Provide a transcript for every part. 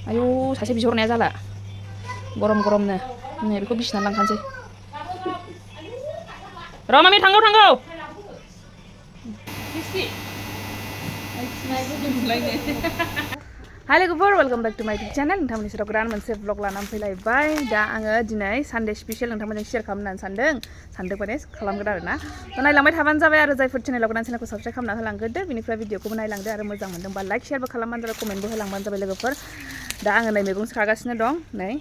आयौ सासे बिहरनाया जाला गरम गरमनो नै बेखौ बिसिना लांखानोसै र' मामि थांगौ हाय लोगोफोर वेलकम बेक टू माय इउटुब चैनल नोंथांमोननि सेराव गोदान मोनसे ब्लग लानानै फैलायबाय दा आङो दिनै सानडे स्पेशल नोंथांमोनजों शेयार खालामनो सानदों माने खालामगोन आरोना नायलांबाय थाबानो जाबाय आरो जायफोर चेनेलाव गोदान चेनेलखौ साबस्क्राइब खालामना होलांग्रोदो बिनिफ्राय भिडिअखौबो नायलांदो आरो मोजां मोनदोंबा लाइक शेयारबो खालामबानो जाबाय कमेन्टबो होलांबानो जाबाय लोगोफोर दा आङो नै मैगं खागासिनो दं नै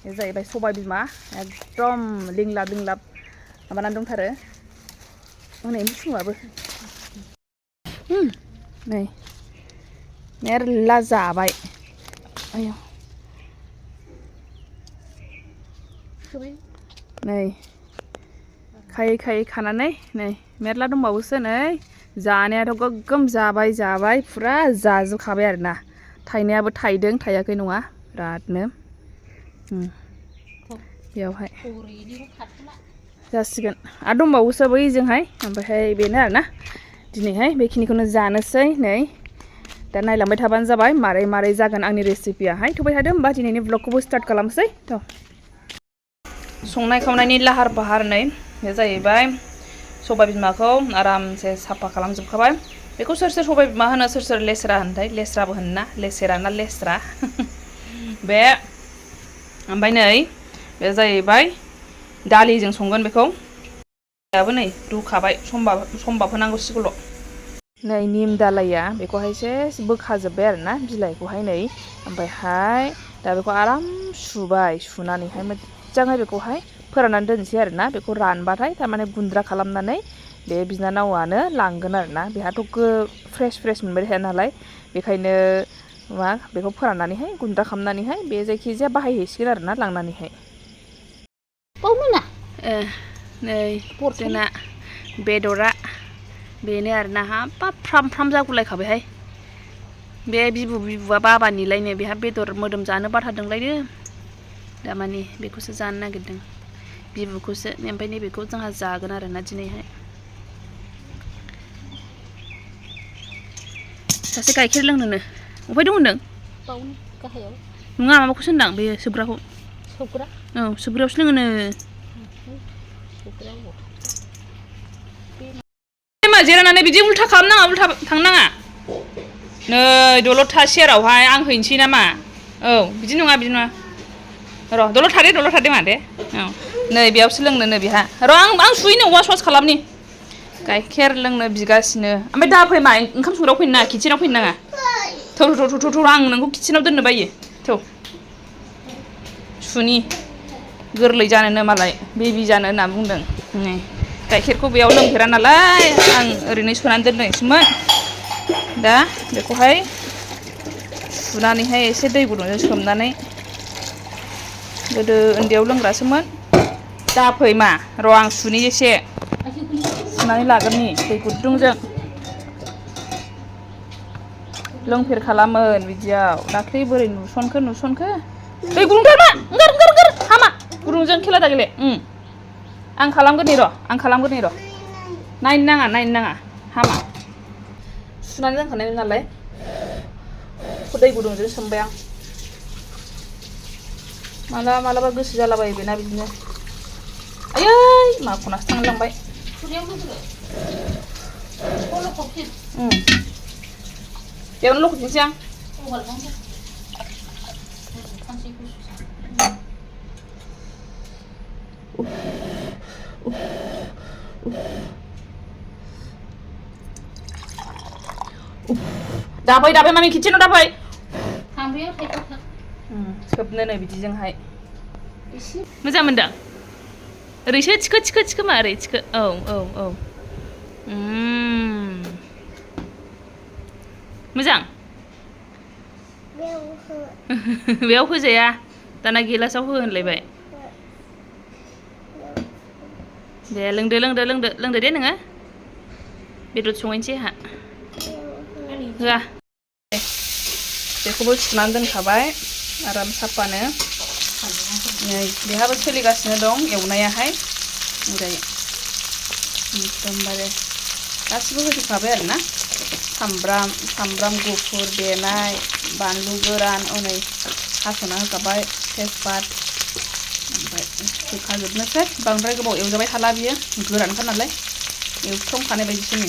बे जाहैबाय सबाय बिमा एकदम लिंलाब लिंलाब माबानानै दंथारो हनै फुङाबो नै मेरला जाबाय आयौ नै खायै खायै खानानै नै मेरला दंबावोसो नै जानायाथ' गोगोम जाबाय फुरा जाजोबखाबाय आरोना थाइनायाबो थाइदों थायाखै नङा बिरादनो बेयावहाय जासिगोन आरो दंबावोसो बैजोंहाय ओमफ्राय बेनो आरोना दिनैहाय बेखिनिखौनो जानोसै नै दा नायलांबाय थाबानो जाबाय मारै जागोन आंनि रेसिपियाहाय थबाय थादो होमबा दिनैनि ब्लगखौबो स्टार्ट खालामसै थ' संनाय खावनायनि लाहार फाहार नै बे जाहैबाय सबाय बिमाखौ आरामसे साफा खालामजोबखाबाय बेखौ सोर सबाय बिमा होनो सोर लेस्रा होनथाय लेस्राबो होनोना लेसेरा ना लेस्रा बे ओमफ्राय नै बे जाहैबाय दालिजों संगोन बेखौ दाबो नै रुखाबाय समबाब होनांगौसिगौल' नै निम दालाइया बेखौहाय सेस बोखाजोब्बाय आरोना बिलाइखौहाय नै ओमफ्रायहाय दा बेखौ आराम सुनानैहाय मोजाङै बेखौहाय फोराननानै दोनसै आरोना बेखौ रानबाथाय थारमाने गुन्द्रा खालामनानै बे बिनानावानो लांगोन आरोना बेहाथ' फ्रेस मोनबाय थाया नालाय बेखायनो बेखौ फोराननानैहाय गुन्द्रा खालामनानैहाय बे जायखिजाया बाहायहैसिगोन आरोना लांनानैहाय नै जोंना बेदरा बेनो आरोना हाबाब फ्राम जागुलायखाबायहाय बे बिबुआ बाबानिलायनो बेहा बेदर मोदोम जानो बाथारदोंलायनो दामानि बेखौसो जानो नागिरदों बिबुखौसो ओमफ्राय नैबेखौ जोंहा जागोन आरोना दिनैहाय सासे गाइखेर लोंनोनो अबहाय दं होनदों बावनो गाहायाव नङा माबाखौसो होनदां बे सोबग्राखौ औ सोबग्रायावसो लोङोनो मा जिरायनानै बिदि उल्था खालामनाङा उल्था थांनो नाङा नै दलद था सेरावहाय आं हैनोसै नामा औ बिदि नङा र' दलद थादे मा दे औ नै बेयावसो लोंनो नै बेहा र' आं सुहैनो वास खालामनि गाइखेर लोंनो बिगासिनो ओमफ्राय दा फै मा ओंखाम संग्रायाव फैनो नाङा किटचेनाव फैनो नाङा थौ आं नोंखौ किटचेनाव दोननो बायो थौ सुनि गोरलै जानोनो मालाय बेबि जानो होनना बुंदों नै गाइखेरखौ बेयाव लोंफेरा नालाय आं ओरैनो सोनानै दोननायसोमोन दा बेखौहाय सुनानैहाय एसे दै गुदुंजों सोमनानै गोदो उन्दैयाव लोंग्रासोमोन दाफै मा र' आं सुनि एसे सुनानै लागोरनि दै गुदुंजों लोंफेरखालामोन बिदियाव दाख्लै बोरै नुसनखो दै गुदुंथार मा ओंखार हामा गुदुंजों खेला दा गेले आं खालामगोरनि र' नायनो नाङा हामा सुनानै दोनखानाय नालाय दै गुदुंजों सोमबाय आं मालाबा गोसो जालाबायो बेना बिदिनो आयै माखनासो थांलांबाय बेयावनो लखबनोसै आं दाफै मामि किटचेनाव दाफै सोबनो नै बिदिजोंहाय मोजां मोनदों ओरैसो थिखो मा ओरै थिखो औ मोजां बेयाव होजाया दाना गिलासाव हो होनलायबाय दे लोंदो दे नोङो बेदर संहैनोसै आंहा होआ बेखौबो सुनानै दोनखाबाय आराम साफानो नै बेहाबो सोलिगासिनो दं एवनायाहाय ओमफ्राय एकदमबारे गासिबो होजोबखाबाय आरोना सामब्राम गुफुर देनाय बानलु गोरान हनै हास'ना होखाबाय तेजपात ओमफ्राय होखाजोबनोसै बांद्राय गोबाव एवजाबाय थाला बियो गोरानखा नालाय एवफ्रामखानाय बायदिसो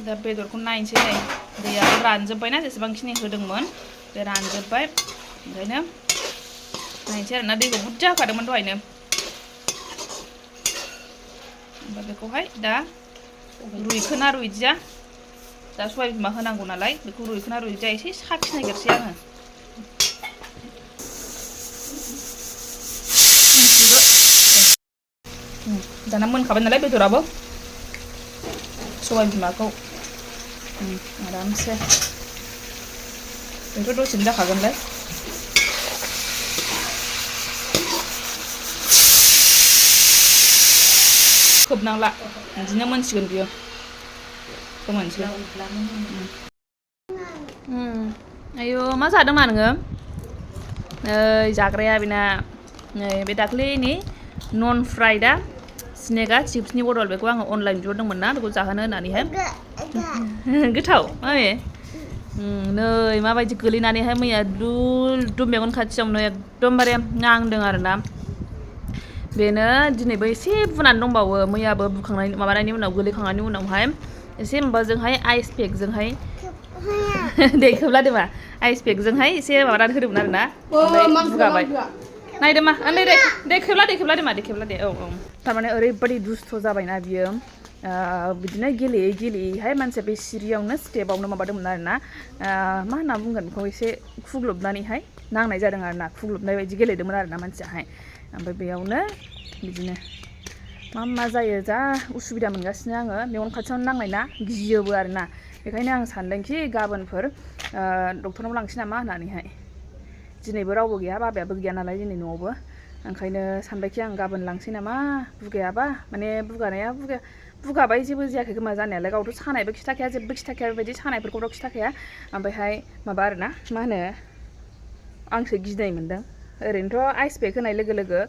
दा बेदरखौ नायनोसै नै दैया रानजोब्बायना जेसेबांखिनि होदोंमोन बे रानजोब्बाय ओंखायनो नायनोसै आरोना दैखौ बुरजा होखादोंमोन दहायनो ओमफ्राय बेखौहाय दा रुइखोना रुइदिया दा सबाइ बिमा होनांगौ नालाय बेखौ रुइखोना रुइदिया एसे साखिनायग्रोसै आङो दाना मोनखाबाय नालाय बेदराबो सबाइ बिमाखौ आरामसे बेथ' दसेनो जाखागोनलाय खोबनांला बिदिनो मोनसिगोन बियो फोमोनसै आयौ मा जादों मा नोङो नै जाग्राया बेना नै बे दाख्लैनि नन फ्राइडा स्नेकआ चिप्सनि बदल बेखौ आङो अनलाइन बिहरदोंमोन ना बेखौ जाहोनो होननानैहाय गोथाव माबे नै माबायदि गोलैनानैहाय मैया दुल दुम मेगन खाथियावनो एकदमबारे नांदों आरोना बेनो दिनैबो एसे बुनानै दंबावो मैयाबो बुखांनायनि माबानायनि उनाव गोलैखांनायनि उनावहाय एसे माबाजोंहाय आइस पेकजोंहाय दे खोबलादो मा आइस पेकजोंहाय एसे माबानानै होदोंमोन आरोना ओमफ्राय बुगाबाय नायदो मा दे खेबला दे मा दे खेबला दे औ थारमाने ओरैबायदि दुस्थ' जाबायना बियो बिदिनो गेलेयै गेलेयैहाय मानसिया बे सिरियावनो स्टेपआवनो माबादोंमोन आरोना मा होनना बुंगोन बेखौ एसे खुग्लुबनानैहाय नांनाय जादों आरोना खुग्लुबनाय बायदि गेलेदोंमोन आरोना मानसियाहाय ओमफ्राय बेयावनो बिदिनो मा जायो जा उसुबिदा मोनगासिनो आङो मेगन खाथियावनो नांनाय ना गियोबो आरोना बेखायनो आं सानदोंखि गाबोनफोर डक्टरनाव लांसै नामा होननानैहाय दिनैबो रावबो गैया बाबायाबो गैया नालाय दिनै न'आवबो ओंखायनो सानबायखि आं गाबोन लांसै नामा बुगायाबा माने बुगाबाय जेबो जायाखै खोमा जानायालाय गावथ' सानायबो खिथाखाया जेबो खिथाखाया बेबायदि सानायफोरखौथ' खिथाखाया ओमफ्रायहाय माबा आरोना मा होनो आंसो गिनाय मोनदों ओरैनोथ' आइस पेक होनाय लोगो लोगो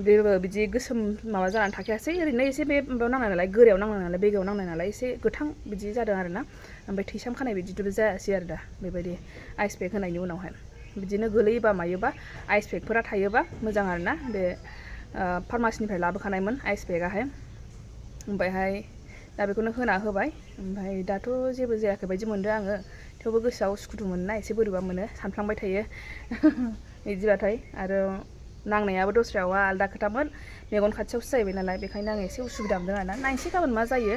बेबो बिदि गोसोम माबा जानानै थाखायासै ओरैनो एसे बे माबायाव नांनाय नालाय गोरायाव नांनाय नालाय बेगायाव नांनाय नालाय एसे गोथां बिदि जादों आरोना ओमफ्राय थैसाम खानाय बिदिथ' जायासै आरो दा बेबायदि आइस पेक होनायनि उनावहाय बिदिनो गोलैयोबा मायोबा आइस पेकफोरा थायोबा मोजां आरोना बे फार्मासिनिफ्राय लाबोखानायमोन आइस पेकआहाय ओमफ्रायहाय दा बेखौनो होना होबाय ओमफ्राय दाथ' जेबो जायाखै बायदि मोनदों आङो थेवबो गोसोआव उसुखुथु मोनना एसे बोरैबा मोनो सानफ्लांबाय थायो बिदिबाथाय आरो नांनायाबो दस्रायाव आलदा खोथामोन मेगन खाथियावसो जाहैबाय नालाय बेखायनो आं एसे उसुबिदा मोनदों आरोना नायनोसै गाबोन मा जायो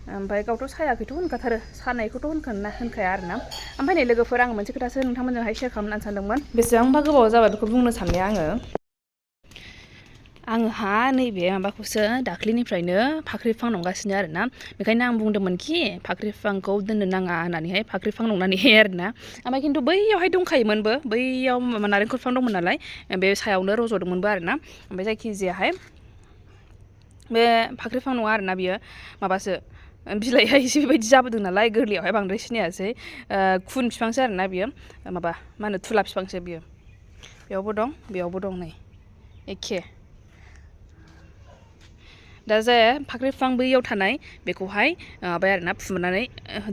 ओमफ्राय गावथ' सायाखैथ' होनखाथारो सानायखौथ' होनखाया आरोना ओमफ्राय नै लोगोफोर आं मोनसे खोथासो नोंथांमोनजोंहाय शेयार खालामनो सानदोंमोन बेसेबांबा गोबाव जाबाय बेखौ बुंनो साननाया आङोहा नैबे माबाखौसो दाख्लैनिफ्रायनो फाख्रि बिफां नंगासिनो आरोना बेखायनो आं बुंदोंमोनखि फाख्रि बिफांखौ दोननो नाङा होननानैहाय फाख्रि बिफां नंनानैहाय आरोना ओमफ्राय खिन्थु बैयावहाय दंखायोमोनबो बैयाव नारेंखल बिफां दंमोन नालाय बे सायावनो रज'दोंमोनबो आरोना ओमफ्राय जायखिजायाहाय बे फाख्रि बिफां नङा आरोना बियो माबासो बिलाइया एसे बेबायदि जाबोदों नालाय गोरलैयावहाय बांद्राय सिनायासै खुन बिफांसो आरोना बियो माबा मा होनो थुला बिफांसो बियो बेयावबो दं बेयावबो दं नै एखे दा जाय फाख्रि बिफां बैयाव थानाय बेखौहाय माबाय आरोना फुनानै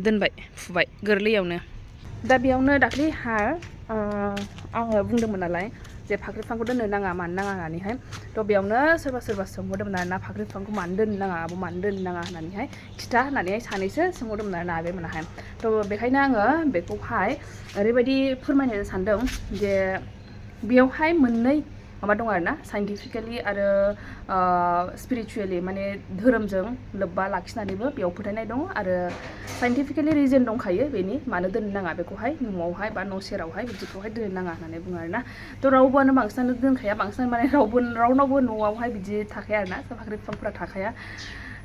दोनबाय फुबाय गोरलैयावनो दा बेयावनो दाख्लैहाय आङो बुंदोंमोन नालाय जे फाख्रि बिफांखौ दोननो नाङा मानो नाङा होननानैहाय थ' बेयावनो सोरबा सोंहरदोंमोन आरोना फाख्रि बिफांखौ मानो दोननो नाङा आब' मानो दोननो नाङा होननानैहाय खिथा होननानैहाय सानैसो सोंहरदोंमोन आरोना आगैमोनाहाय थ' बेखायनो आङो बेखौहाय ओरैबायदि फोरमायनो सानदों जे बेयावहाय मोननै माबा दं आरोना साइन्टिफिकेलि आरो स्पिरिचुवेलि माने धोरोमजों लोब्बा लाखिनानैबो बेयाव फोथायनाय दं आरो साइन्टिफिकेलि रिजन दंखायो बेनि मानो दोननो नाङा बेखौहाय न'आवहाय बा न' सेरावहाय बिदिखौहाय दोननो नाङा होननानै बुङो आरोना थ' रावबोआनो बांसिनानो दोनखाया बांसिनानो माने रावनावबो न'आवहाय बिदि थाखाया आरोना फाख्रि बिफांफोरा थाखाया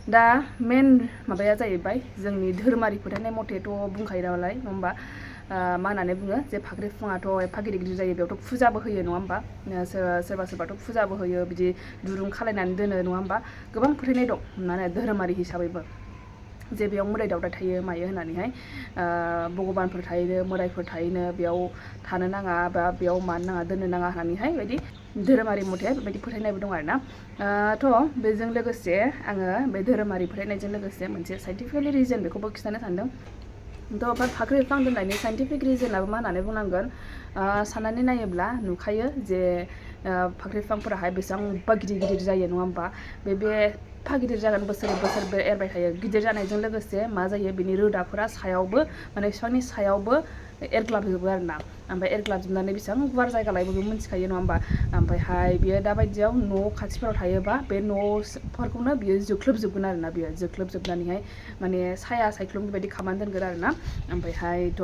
दा मेन माबाया जाहैबाय जोंनि धोरोमारि फोथायनाय मथेथ' बुंखायो नालाय नङा होमबा मा होननानै बुङो जे फाख्रि बिफाङाथ' एफा गिदिर गिदिर जायो बेयावथ' फुजाबो होयो नङा होमबा सोरबा सोरबाथ' फुजाबो होयो बिदि दुरुं खालायनानै दोनो नङा होमबा गोबां फोथायनाय दं माने धोरोमारि हिसाबैबो जे बेयाव मोदाय दावदाय थायो मायो होननानैहाय भगबानफोर थायोनो मोदायफोर थायोनो बेयाव थानो नाङा बा बेयाव मानो नाङा दोननो नाङा होननानैहाय बेबायदि धोरोमारि मथे बेबायदि फोथायनायबो दं आरोना थ' बेजों लोगोसे आङो बे धोरोमारि फोथायनायजों लोगोसे मोनसे साइन्टिफिकेलि रिजन बेखौबो खिन्थानो सानदों थ' फाख्रि बिफां दोननायनि साइन्टिफिक रिजनाबो मा होननानै बुंनांगोन साननानै नायोब्ला नुखायो जे फाख्रि बिफांफोराहाय बेसेबांबा गिदिर गिदिर जायो नङा होमबा बे एफा गिदिर जागोन बोसोरै बोसोर बे एरबाय थायो गिदिर जानायजों लोगोसे मा जायो बिनि रोदाफोरा सायावबो माने बिफांनि सायावबो एरग्लाबजोबो आरोना ओमफ्राय एरग्लाबजोबनानै बेसेबां गुवार जायगा लायो बेखौ मिन्थिखायो नङा होमबा ओमफ्रायहाय बियो दाबायदियाव न' खाथिफोराव थायोबा बे न'फोरखौनो बियो जोख्लोबजोबगोन आरोना बियो जोख्लोबजोबनानैहाय माने साया सायख्लुम बेबायदि खालामनानै दोनगोन आरोना ओमफ्रायहायथ'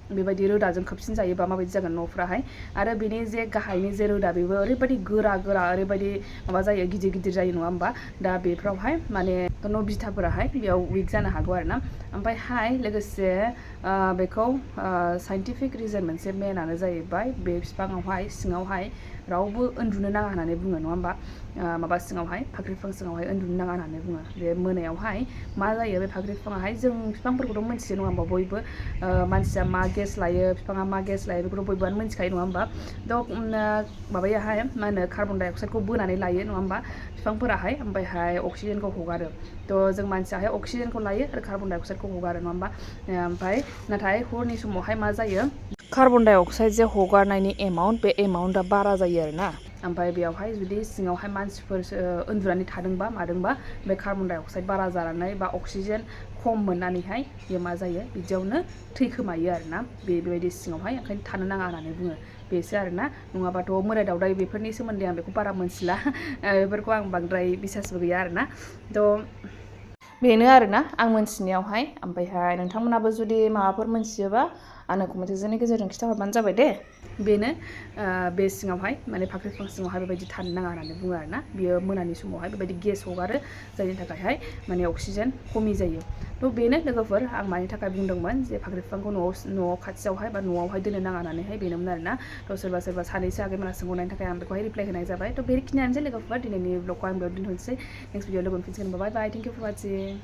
बेबायदि रोदाजों खोबसिन जायोबा माबायदि जागोन न'फ्राहाय आरो बेनि जे गाहायनि जे रोदा बेबो ओरैबायदि गोरा गोरा ओरैबायदि माबा जायो गिदिर गिदिर जायो नङा होमबा दा बेफ्रावहाय माने न' बिथाफोराहाय बेयाव उइक जानो हागौ आरोना ओमफ्रायहाय लोगोसे बेखौ साइन्टिफिक रिजन मोनसे मेनानो जाहैबाय बे बिफाङावहाय सिङावहाय रावबो उन्दुनो नाङा होननानै बुङो नङा होमबा माबा सिङावहाय फाख्रि बिफां सिङावहाय उन्दुनो नाङा होननानै बुङो बे मोनायावहाय मा जायो बे फाख्रि बिफाङाहाय जों बिफांफोरखौथ' मिन्थियो नङा होमबा बयबो मानसिया मा गेस लायो बिफाङा मा गेस लायो बेखौथ' बयबोआनो मिन्थिखायो नङा होमबा थ' माबायाहाय मा होनो कार्बन डाइ अक्साइडखौ बोनानै लायो नङा होमबा बिफांफोराहाय ओमफ्रायहाय अक्सिजेनखौ हगारो थ' जों मानसियाहाय अक्सिजेनखौ लायो आरो कार्बन डाइ अक्साइडखौ हगारो नङा होमबा ओमफ्राय नाथाय हरनि समावहाय मा जायो कार्बन डाइ अक्साइड जे हगारनायनि एमाउन्ट बे एमाउन्टआ बारा जायो आरोना ओमफ्राय बेयावहाय जुदि सिङावहाय मानसिफोर उन्दुनानै थादोंबा मादोंबा बे कार्बन डाइ अक्साइड बारा जानानै बा अक्सिजेन खम मोननानैहाय बे मा जायो बिदियावनो थैखोमायो आरोना बेबायदि सिङावहाय ओंखायनो थानो नाङा होननानै बुङो बेसो आरोना नङाबाथ' मोदाय दावदाय बेफोरनि सोमोन्दै आं बेखौ बारा मोनथिला बेफोरखौ आं बांद्राय बिसासबो गैया आरोना थ' बेनो आरोना आं मोनथिनायावहाय ओमफ्रायहाय नोंथांमोनाबो जुदि माबाफोर मोनथियोबा आंनो कमेन्टनि गेजेरजों खिन्थाहरबानो जाबाय दे बेनो बे सिङावहाय माने फाख्रि बिफां सिङावहाय बेबायदि थानो नाङा होननानै बुङो आरोना बियो मोनानि समावहाय बेबायदि गेस हगारो जायनि थाखायहाय माने अक्सिजेन खमि जायो थ' बेनो लोगोफोर आं मानि थाखाय बुंदोंमोन जे फाख्रि बिफांखौ न'आव खाथियावहाय बा न'आवहाय दोननो नाङा होननानैहाय बेनोमोन आरोना थ' सोरबा सानैसो आगैमोना सोंहरनायनि थाखाय आं बेखौहाय रिप्लाय होनाय जाबाय थ' बेखिनियानोसै लोगोफोर दिनैनि ब्लगखौ आं बेयाव दोनथ'नोसै नेक्स्ट भिडिअ लोगो मोनफिनसिगोन बाय बाय थेंक इउ फर वाचिं